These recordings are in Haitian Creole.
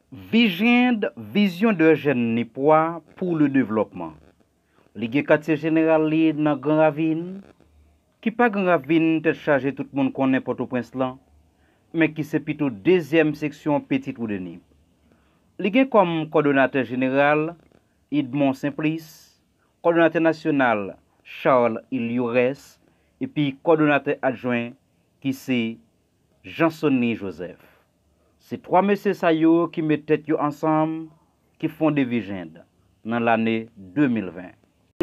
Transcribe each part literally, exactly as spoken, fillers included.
Vijend, vizyon de jèn nipwa pou le devlòpman. Li gen katye jeneral li nan Gran Ravin, ki pa Gran Ravin tèt chaje tout moun konnen Pòtoprens lan, men ki se pito dezyèm seksyon Peti Twou de Nip. Li gen kòm kòdonatè jeneral Edmond Simplice, kòdonatè nasyonal Charles Iliores, epi kòdonatè adjwen ki se Jean Sonny Joseph. Se twa mesye sa yo ki met tèt yo ansanm, ki fonde Vijend nan lane de mil ven.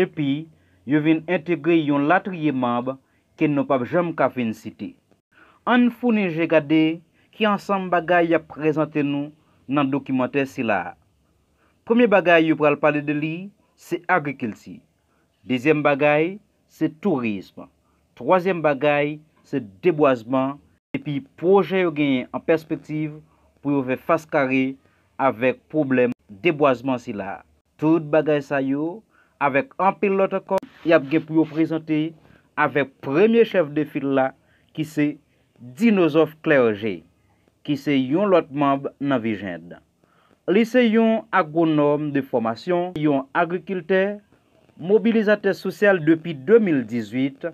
Epi, yo vin entegre yon latriye manb ke nou p ap janm ka fin site. Ann founi je gade ki ansanm bagay y ap prezante nou nan dokimantè sila a. Premye bagay yo pral pale de li, se agrikilti. Dezyèm bagay, se tourism. Twazyèm bagay, se debwazman. Epi pwojè yo genyen an pèspektiv pou yo fè fas kare avèk pwoblèm debwazman sila a. Tout bagay sa yo, avèk anpil lòt ankò, y ap gen pou yo prezante avèk premye chèf de fil la, ki se Dinozòf Clergé, ki se yon lòt manb nan Vijend. Li se yon agwonòm de fòmasyon, yon agrikiltè, mobilizatè sosyal depi de mil dizuit.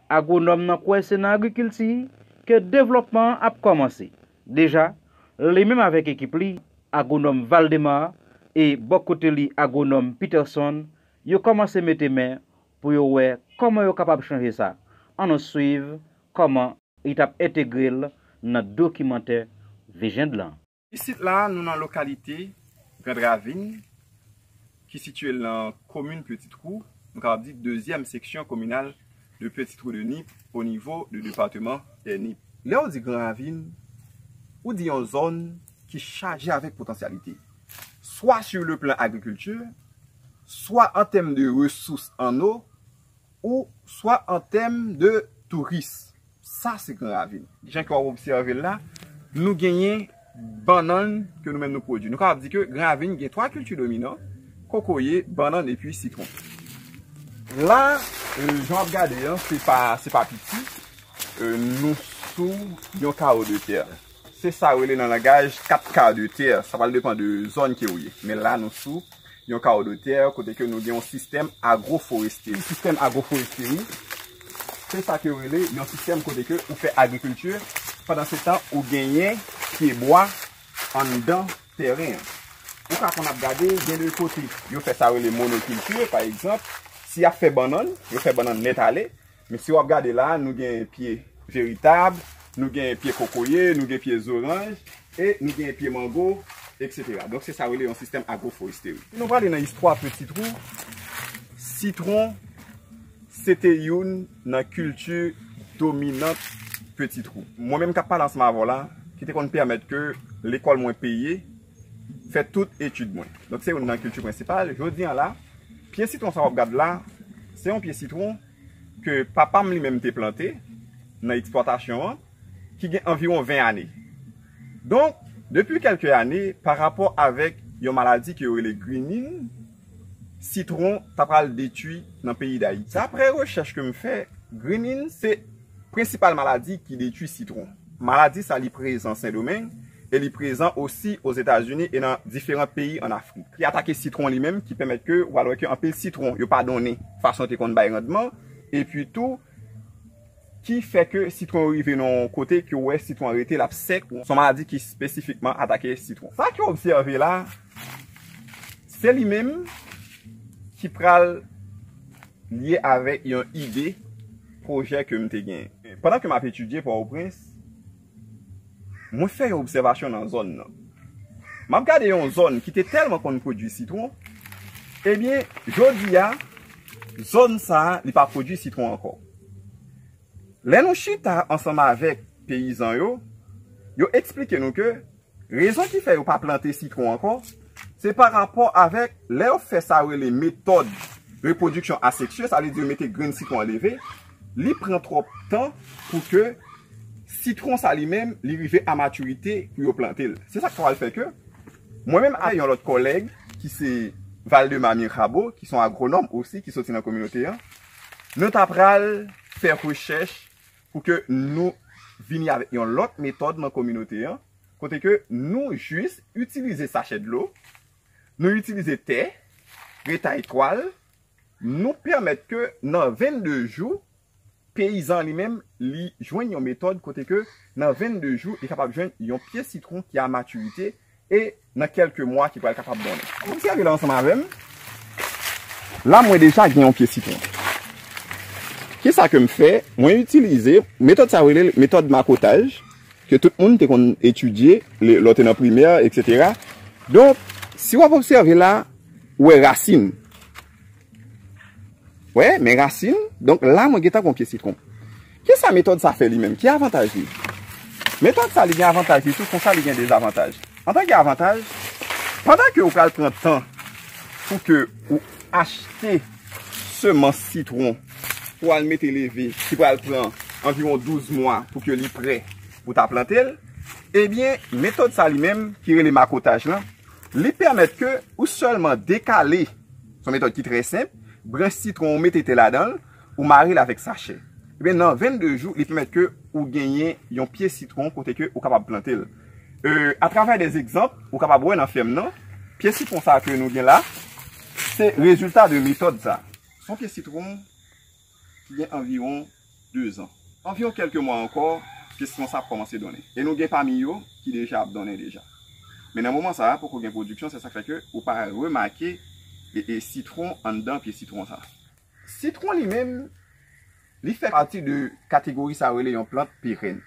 Agwonòm nan kwè se nan agrikilti ke devlòpman an ap kòmanse. Deja, li menm avèk ekip li, agwonòm Valdemar e bò kote li agwonòm Peterson, yo kòmanse mete men pou yo wè kòman yo kapab chanje sa. Ann nou swiv kòman li t ap entegre l nan dokimantè Vijend lan. Isit la, nou nan lokalite Grand Ravine, ki sitiye nan komin Petit Trou, nou kapab di dezyèm seksyon kominal de Petit Trou de Nip o nivo de depatman de Nip. Lè w di Gran Ravin, ou di yon zòn ki chaje avèk potansyalite, swa sur le plan agrikilti, swa an tèm de resous an o, ou swa an tèm de touris. Sa se Gran Ravin. Jan ke w ap obsève l la, nou genyen bannann ke nou menm nou pwodui. Nou kapab di ke Gran Ravin gen twa kilti dominan, kokoye, bannann epi sitwon. La, euh, jan w ap gade an, se pa, se pa piti. Euh, nou sou yon kawo de tè. Se sa yo rele nan langaj kat ka de tè. Sa pral depann de zòn ke w ye. Men la, nou sou yon kawo de tè kote ke nou gen yon sistèm agroforesteri. Sistèm agroforesteri, se sa ke yo rele yon sistèm kote ke ou fè agrikilti, pandan se tan ou genyen pyebwa anndan teren an. Ou ka konn ap gade, gen de kote, yo fè sa yo rele monokilti, pa egzanp, si y ap fè bannann, yo fè bannann nèt ale, men si w ap gade la, nou gen pye veritab, nou gen pye kokoye, nou gen pye zoranj, e nou gen pye mango, et cetera. Donk, se sa yo rele yon sistèm agroforesteri. Si nou prale nan istwa Petit Trou, sitwon se te youn nan kilti dominant Petit Trou. Mwen menm k ap pale ansanm avè w la, ki te konn pèmèt ke lekòl mwen peye, fè tout etid mwen. Donk, se youn nan kilti prensipal. Jodi a la, pye sitwon sa w ap gad la, se yon pye sitwon ke papa m li menm te plante nan eksplwatasyon an, ki gen anviwon ven ane. Donk, depi kèlke ane, pa rapò avèk yon maladi ke yo rele greening, sitwon ta pral detwi nan peyi Dayiti. Daprè rechèch ke m fè, greening se prensipal maladi ki detwi sitwon. Maladi sa li prezan Sendomeng e li prezan osi Ozetazini e nan diferan peyi an Afrik. Ki atake sitwon li menm, ki pèmèt ke w al wè ke anpil sitwon yo pa donnen fason yo te konn bay randman, epi tou ki fè ke sitwon yo rive nan yon kote ke w wè sitwon an rete, l ap sèk. Se yon maladi ki espesifikman atake sitwon. Sa ke w obsève la, se li menm ki pral lye avèk yon ide pwojè ke m te genyen. Pandan ke m ap etidye Pòtoprens, mwen fè yon obsèvasyon nan zòn nan. M ap gade yon zòn ki te tèlman konn pwodui sitwon, ebyen, jodi a, zòn sa a, li pa pwodui sitwon ankò. Lè nou chita ansanm avèk peyizan yo, yo eksplike nou ke rezon ki fè yo pa plante sitwon ankò, se pa rapò avèk lè yo fè sa yo rele metòd repwodiksyon aseksye, sa vle di yo mete grenn sitwon an leve, li pran twòp tan pou ke sitwon sa li menm, li rive a matirite pou yo plante l. Se sa k pral fè ke mwen menm ak yon lòt kòlèg ki se Valdemar Mirabo, ki se yon agwonòm osi, ki soti nan kominote an, nou ta pral fè rechèch pou ke nou vini avèk yon lòt metòd nan kominote an, kote ke nou jis itilize sachè dlo, nou itilize tè, retay twal, nou pèmèt ke nan vennde jou, peyizan li menm, li jwenn yon metòd kote ke nan vennde jou, li kapab jwenn yon pye sitwon ki a matirite e nan kèlke mwa ki pral kapab donnen. Obsève la ansanm avè m. La, mwen deja gen yon pye sitwon. Kisa ke m fè? Mwen itilize metòd sa yo rele metòd makotaj, ke tout moun te konn etidye, lè, lè w te nan primè, etsetera. Donk, si w ap obsève la, ou wè rasin. Wè, men rasin. Donk, la, mwen gentan gon pye sitwon. Kisa metòd sa fè li menm? Ki avantaj li? Metòd sa, li gen avantaj li tou, konsa li gen dezavantaj. Antanke avantaj, pandan ke ou pral pran tan pou ke ou achte semans sitwon pou al mete leve, ki pral pran anviwon douz mwa pou ke li prè pou ta plante l, ebyen, metòd sa li menm, ki rele makotaj lan, li pèmèt ke ou sèlman dekale, se yon metòd ki trè senp, branch sitwon ou mete tè ladan l, ou mare l avèk sachè. Ebyen, nan vennde jou, li pèmèt ke ou genyen yon pye sitwon kote ke ou kapab plante l. E, atravè de egzanp, ou kapab wè nan fèm nan, pye sitwon sa ke nou gen la, se rezilta de metòd sa. Se yon pye sitwon ki gen anviwon de zan. Anviwon kèlke mwa ankò, pye sitwon sa ap kòmanse donnen. E nou gen pami yo ki deja ap donnen deja. Men nan moman sa a, poko gen pwodiksyon, se sa k fè ke ou pa remake e, e sitwon anndan pye sitwon sa. Sitwon li menm, li fè pati de kategori sa yo rele yon plant perèn.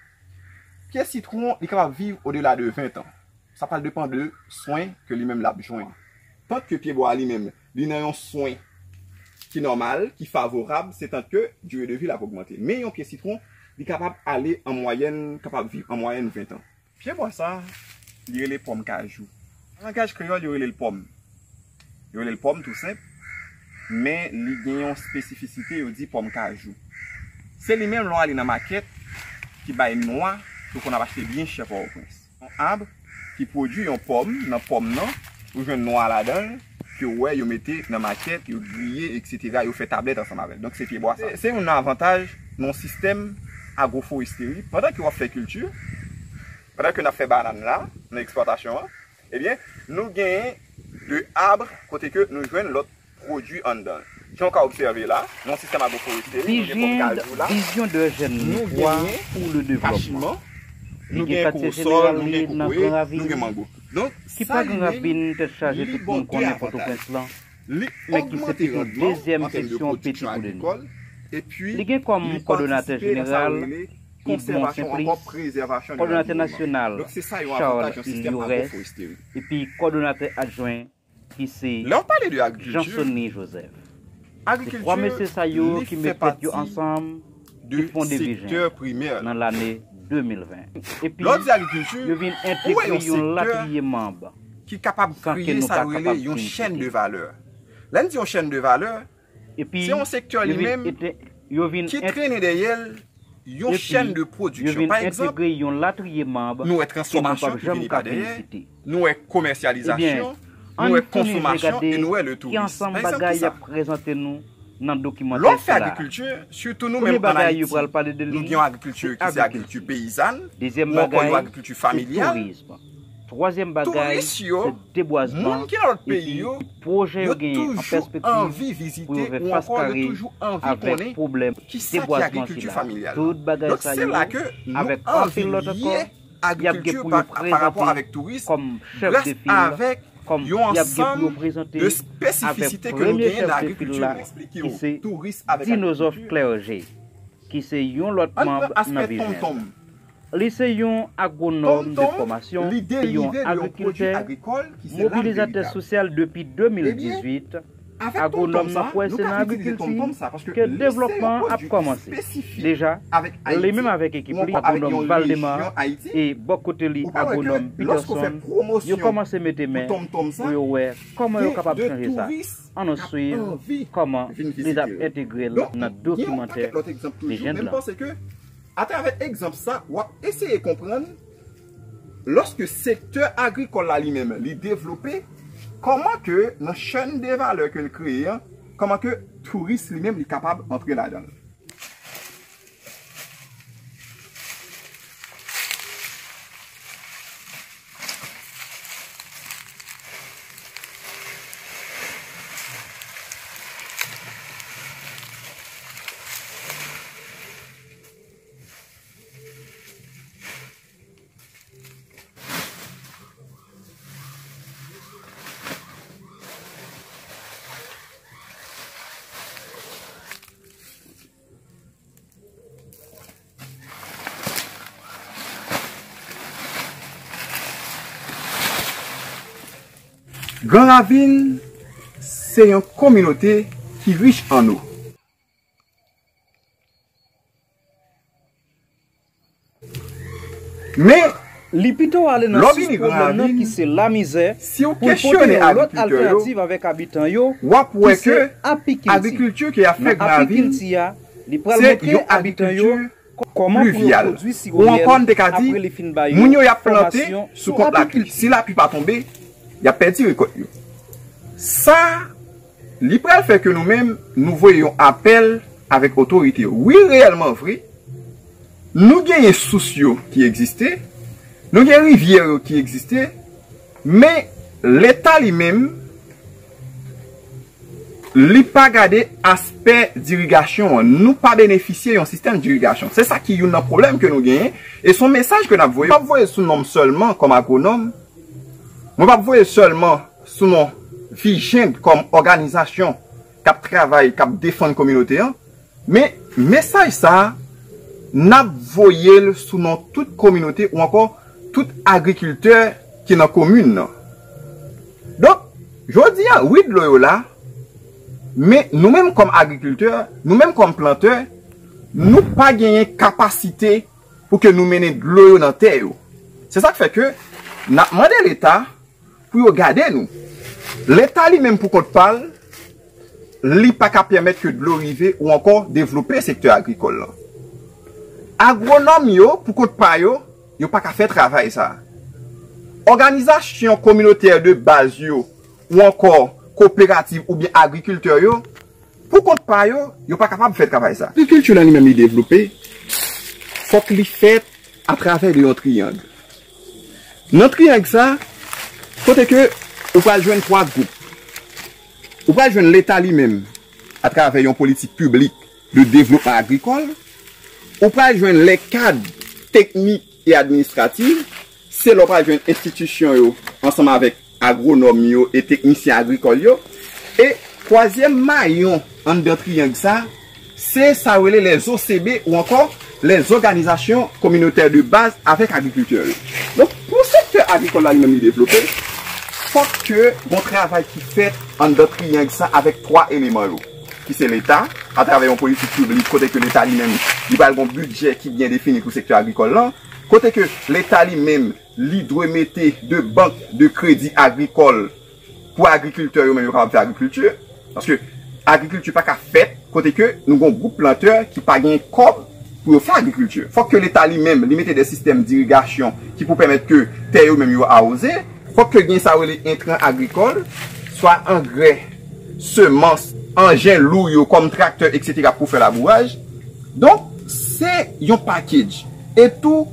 Pye sitwon, li kapab viv odela de ven tan. Sa pral depann de swen ke li menm l ap jwenn. Tank ke pyebwa a li menm, li nan yon swen ki nòmal, ki favorab, se tank ke dire de vi l ap ogmante. Men yon pye sitwon, li kapab ale an mwayèn, kapab viv an mwayèn ven tan. Pyebwa sa, li rele pòm kajou. Nan langaj kreyòl, yo rele l pòm. Yo rele l pòm tou senp, men li gen yon espesifisite, yo di pòm kajou. Se li menm lè w ale nan makèt ki bay nwa ke w konn ap achte byen chè Pòtoprens. Yon ab ki pwodui yon pòm, nan pòm nan, ou jwenn nwa ladan l, ke w wè yo mete nan makèt, yo griye, etsetera, yo fè tablèt ansanm avè l. Donk, se pyebwa sa. Se, se youn nan avantaj nan yon sistèm agwoforesteri. Pandan ke w ap fè kilti, pandan ke n ap fè banann la, nan eksplwatasyon an, ebyen, nou genyen de ab kote ke nou jwenn lòt pwodui anndan l. Jan w ka obsève la, nan yon sistèm agwoforesteri, nou gen pòm kajou la, vizyon de jèn nou genyen kachiman, nou gen kowosòl, nou gen kokoye, nou gen mango. Donk, ki pa Gran Ravin, tèt chaje, tout moun konnen Pòtoprens lan, men ki se pito dezyèm seksyon Peti Koloni. Li gen kòm kòdonatè jeneral Edmond Simplice, kòdonatè nasyonal Charles Liorès, epi kòdonatè adjwen ki se Jeansonny Joseph. Se twa mesye sa yo ki met tèt yo ansanm ki fonde Vijen nan lane de mil ven. Epi, yo vin entegre yon latriye manb san ke nou pa kapab fin site. Epi, yo vin ente-, yo vin ent-, epi, yo vin entegre yon latriye manb ke nou p ap janm ka fin site. Ebyen, ann tounen vin gade ki ansanm bagay y ap prezante nou nan dokimantè sila. Premye bagay yo pral pale de li, se agrikilti. Dezyèm bagay, se tourizm. Twazyèm bagay, se debwazman. Epi pwojè yo genyen an pèspektiv pou yo fè fas kare avèk pwoblèm debwazman sila. Tout bagay sa yo, avèk anpil lòt ankò, y ap gen pou yo prezante kòm chèf de fil, kòm y ap gen pou yo prezante avèk premye chèf de fil la, ki se Dinozòf Clergé, ki se yon lòt manb nan Vijen. Li se yon agwonòm de fòmasyon, se yon agrikiltè, mobilizatè sosyal depi de mil dizuit. Agwonòm nan kwè se nan agrikilti ke devlopman an ap kòmanse. Deja, li menm avèk ekip li, agwonòm Valdemar, e bò kote li, agwonòm Peterson, yo kòmanse mete men pou yo wè kòman yo kapab chanje sa. Ann nou swiv kòman li t ap entegre l nan dokimantè Vijen lan. Atravè egzanp sa, w ap eseye konprann, lòske sektè agrikòl la li menm, li devlope, kòman ke nan chèn de valè ke l kreye an, kòman ke touris li menm li kapab antre ladan l. Gran Ravin se yon kominote ki rich an nou. Men, li pito ale nan sis pwoblèm nan ki se lamizè, si w kesyone yon lòt alternativ avèk abitan yo, w ap wè ke agrikilti ke y ap fè Gran Ravin se yon agrikilti kòman pou yo pwodui siwo myèl apre li fin ba yo fòmasyon sou agrikilti. Si lapli pa tonbe, y ap pèdi rekòt yo. Sa, li pral fè ke nou menm, nou voye yon apèl avèk otorite yo. Wi, reyèlman vre, nou genyen sous yo ki egziste, nou gen rivyè yo ki egziste, men Leta li menm, li pa gade aspè dirigasyon an. Nou pa benefisye yon sistèm dirigasyon. Se sa ki youn nan pwoblèm ke nou genyen. E se yon mesaj ke n ap voye. M p ap voye sou non m sèlman kòm agwonòm. Mwen p ap voye sèlman sou non Vijeng kòm òganizasyon k ap travay, k ap defann kominote an. Men mesaj sa a, n ap voye l sou non tout kominote ou ankò tout agrikiltè ki nan komin nan. Donk, jodi a, wi, dlo yo la, men nou menm kòm agrikiltè, nou menm kòm plantè, nou pa genyen kapasite pou ke nou mennen dlo yo nan tè yo. Se sa k fè ke n ap mande Leta pou yo gade nou. Leta li menm pou kont pa l, li pa ka pèmèt ke dlo rive ou ankò devlope sektè agrikòl lan. Agwonòm yo, pou kont pa yo, yo pa ka fè travay sa. Òganizasyon kominotè de baz yo, ou ankò koperativ oubyen agrikiltè yo, pou kont pa yo, yo pa kapab fè travay sa. Agrikilti la li menm li devlope, fòk li fèt atravè de yon triyang. Nan triyang sa, kote ke ou pral jwenn twa gwoup. Ou pral jwenn Leta li menm, atravè yon politik piblik de devlopman agrikòl, ou pral jwenn lè kad teknik e administratif, se lè w pral jwenn enstitisyon yo ansanm avèk agwonòm yo e teknisyen agrikòl yo. E twazyèm mayon anndan triyang sa, se sa yo rele les O C B ou ankò les organisations communautaires de base avèk agrikiltè yo. Donk, pou sektè agrikòl la li menm li devlope, fòk ke gon travay ki fèt anndan triyang sa avèk twa eleman yo, ki se Leta, atravè yon politik piblik kote ke Leta li menm, li pral gon bidjè ki byen defini pou sektè agrikòl lan, kote ke Leta li menm, li dwe mete de bank de kredi agrikòl pou agrikiltè yo menm yo kapab fè agrikilti. Paske agrikilti pa ka fèt kote ke nou gon gwoup plantè ki pa gen kòb pou yo fè agrikilti. Fòk ke Leta li menm, li mete de sistèm dirigasyon ki pou pèmèt ke tè yo menm yo awoze. Fòk ke gen sa yo rele entran agrikòl, swa angrè, semans, anjen lou yo kòm traktè, etsetera pou fè labouraj. Donk, se yon package. E tou,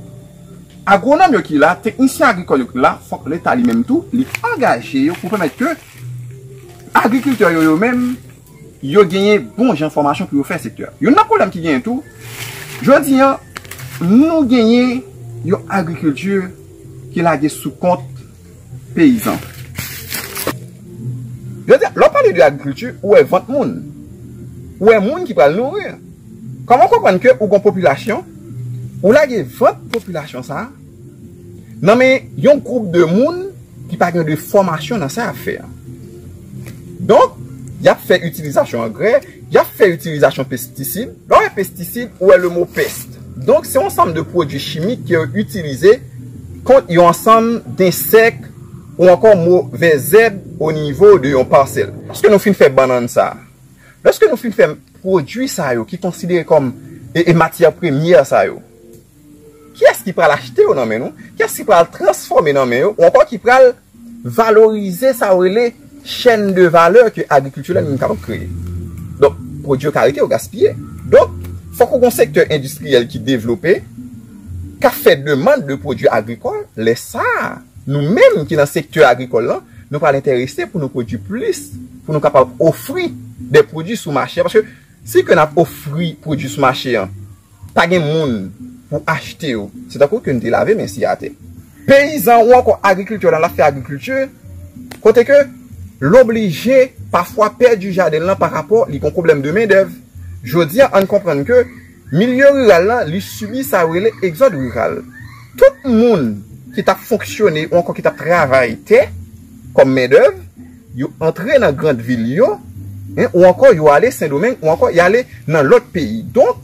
agwonòm yo ki la, teknisyen agrikòl yo ki la, fòk Leta li menm tou, li angaje yo pou pèmèt ke agrikiltè yo, yo menm, yo genyen bon jan fòmasyon pou yo fè sektè. Youn nan pwoblèm ki genyen tou, jodi an, nou genyen yon agrikilti ki lage sou kont peyizan. Jodi a, lè w pale de agrikilti, ou wè vant moun. Ou wè moun ki pral nouri. Kòman w konprann ke ou gon popilasyon, ou lage vant popilasyon sa a nan men yon gwoup de moun ki pa gen de fòmasyon nan sa y ap fè a? Donk, y ap fè itilizasyon angrè, y ap fè itilizasyon pestisid. Lè w wè pestisid, ou wè le mo peste. Donk, se yon ansanm de pwodui chimik ke yo itilize kont yon ansanm densèk ou ankò movè zèb o nivo de yon pasèl. Lòske nou fin fè bannann sa a, lòske nou fin fè pwodui sa yo ki konsidere kòm e, e matyè premyè sa yo, kiyès ki pral achte yo nan men nou? Kiyès ki pral transfòme nan men yo? Ou ankò ki pral valorize sa yo rele chèn de valè ke agrikilti la li menm kapab kreye? Donk, pwodui yo ka rete yo gaspiye. Donk, fòk ou gon sektè endistriyèl ki devlope, k ap fè demann de pwodui agrikòl. Lè sa a, nou menm ki nan sektè agrikòl lan, nou pral enterese pou nou pwodui plis, pou nou kapab ofri de pwodui sou mache a. Paske si ke n ap ofri pwodui sou mache an, pa gen moun pou achte yo, se tankou ke n te lave men si atè. Peyizan ou ankò agrikiltè la, l ap fè agrikilti, kote ke l oblije pafwa pèdi jaden l lan pa rapò li gon pwoblèm de mendèv. Jodi a, ann konprann ke milye riral lan, li sibi sa yo rele egzòd riral. Tout moun ki t ap fonksyone ou ankò ki t ap travay tè kòm mendèv, yo antre nan grann vil yo, en, ou ankò yo ale Sendomeng, ou ankò y ale nan lòt peyi. Donk,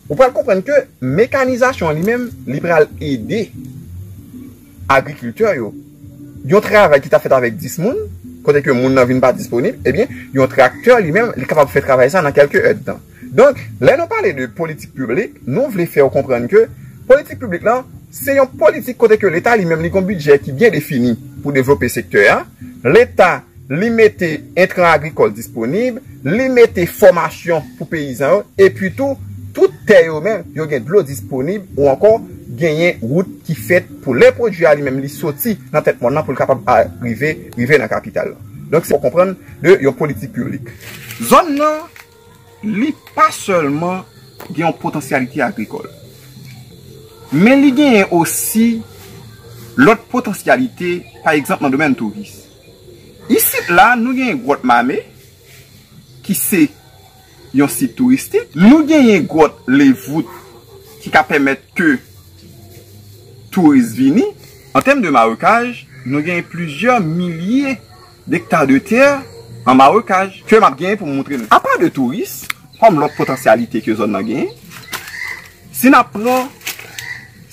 ou pral konprann ke mekanizasyon an li menm, li pral ede agrikiltè yo. Yon travay ki ta fèt avèk dis moun, kote ke moun nan vin pa disponib, ebyen, yon traktè li menm, li kapab fè travay sa nan kèlke èdtan. Donk, lè nou pale de politik piblik, nou vle fè w konprann ke politik piblik lan, se yon politik kote ke Leta li menm li gon bidjè ki byen defini pou devlope sektè a. Leta li mete entran agrikòl disponib, li mete fòmasyon pou peyizan yo, epi tou, tout tè yo menm, yo gen dlo disponib ou ankò genyen wout ki fèt pou lè pwodui a li menm li soti nan tèt mòn nan pou l kapab a- rive, rive nan kapital lan. Donk, se pou konprann de yon politik piblik. Zòn nan, li pa sèlman gen yon potansyalite agrikòl, men li genyen osi lòt potansyalite, pa egzanp, nan domèn touris. Isit la, nou genyen gwòt Mame, ki se yon sit touristik. Nou genyen gwòt Levout, ki ka pèmèt ke touris vini. An tèm de marekaj, nou genyen plizyè milye dekta de tè an marekaj ke m ap genyen pou m montre nou. Apa de touris, kòm lòt potansyalite ke zòn nan genyen, si n ap pran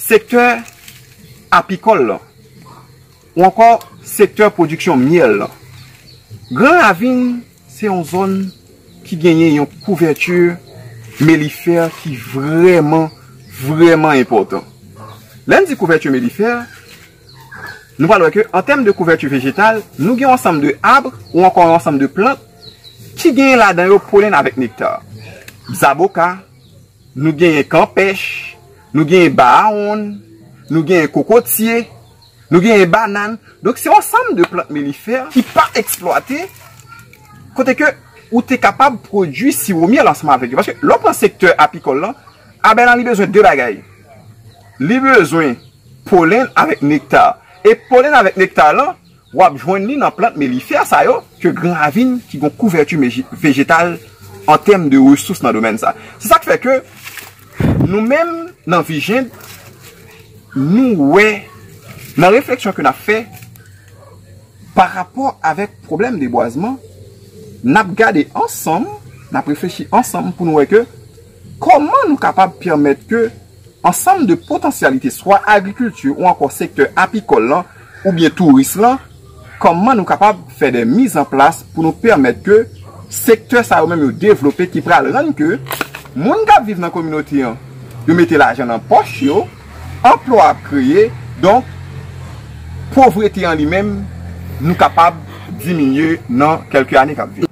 sektè apikòl lan, ou ankò sektè pwodiksyon myèl lan, Gran Ravin se yon zòn ki genyen yon kouvèti melifè ki vrèman, vrèman enpòtan. Lè n di kouvèti melifè, nou pral wè ke an tèm de kouvèti vejetal, nou gen yon ansanm de ab ou ankò yon ansanm de plant ki genyen ladan yo polen avèk nekta. Zaboka, nou genyen kanpèch, nou genyen bawonn, nou genyen kokotye, nou genyen banann. Donk, se yon ansanm de plant melifè ki pa eksplwate, kote ke ou te kapab pwodui siwo myèl ansanm avèk yo. Paske lè w pran sektè apikòl lan, abèl lan li bezwen de bagay. Li bezwen polen avèk nekta. E polen avèk nekta lan, w ap jwenn li nan plant melifè sa yo ke Gran Ravin ki gon kouvèti meji- vejetal an tèm de resous nan domèn sa. Se sa k fè ke nou menm nan Vijen, nou wè nan refleksyon ke n ap fè pa rapò avèk pwoblèm debwazman, n ap gade ansanm, n ap reflechi ansanm pou nou wè ke kòman nou kapab pèmèt ke ansanm de potansyalite, swa agrikilti ou ankò sektè apikòl lan, oubyen touris lan, kòman nou kapab fè de mizanplas pou nou pèmèt ke sektè sa yo menm yo devlope, ki pral rann ke moun k ap viv nan kominote an, yo mete lajan nan pòch yo, anplwa ap kreye, donk, povrete an li menm, nou kapab diminye nan kèlke ane k ap vini.